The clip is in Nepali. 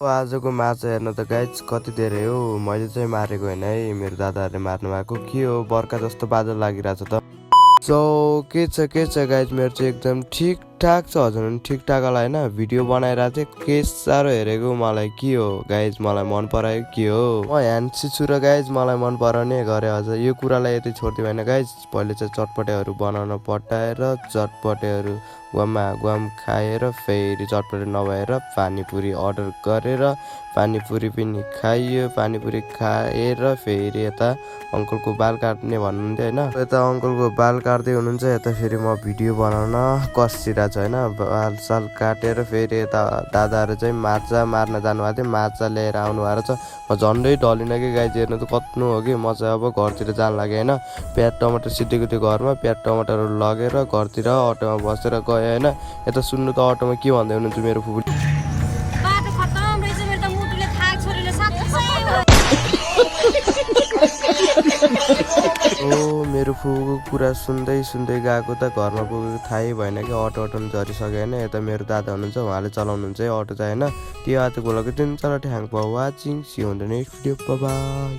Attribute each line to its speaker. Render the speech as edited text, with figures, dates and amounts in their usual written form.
Speaker 1: आजको माछा हेर्न त गाइज कति धेरै हो। मैले चाहिँ मारेको होइन है, मेरो दादाहरूले मार्नु भएको। के हो बर्खा जस्तो बादल लागिरहेछ त। सो के छ गाइज, मेरो चाहिँ एकदम ठिकठाक छ। हजुर ठिकठाक होला होइन। भिडियो बनाइरहेको थिएँ, के साह्रो हेरेको मलाई। के हो गाइज, मलाई मन परायो के हो। म ह्यान्सी छु र गाइज मलाई मन पराउने गरेँ। हजुर यो कुरालाई यति छोडिदियो होइन गाइज। पहिले चाहिँ चटपटेहरू बनाउन पठाएर चटपटेहरू गुवाम खाएर फेरि चटपटे नभएर पानीपुरी अर्डर गरेर पानीपुरी पनि खाइयो। पानीपुरी खाएर फेरि यता अङ्कलको बाल काट्ने भन्नुहुन्थ्यो होइन। यता अङ्कलको बाल काट्दै हुनुहुन्छ, यता फेरि म भिडियो बनाउन कसिरहेको छु होइन। बाल साल काटेर फेरि यता दादाहरू चाहिँ माछा मार्न जानुभएको थियो, माछा ल्याएर आउनु भएको छ। म झन्डै ढलिनँ कि गाई हेर्नु त कत्नु हो कि। म चाहिँ अब घरतिर जान लागेँ होइन। प्याज टमाटर सिद्धेको थियो घरमा, प्याज टमाटरहरू लगेर घरतिर अटोमा बसेर गएँ होइन। यता सुन्नु त अटोमा के भन्दै हुनुहुन्छ मेरो फुपू। मेरो फुपूको कुरा सुन्दै गएको त घरमा पुगेको थाहै भएन कि अटो झरिसक्यो होइन। यता मेरो दादा हुनुहुन्छ, उहाँले चलाउनुहुन्छ है अटो चाहिँ होइन। त्यो आजको बोलाएको 3 चला thank watching see on the next video. By.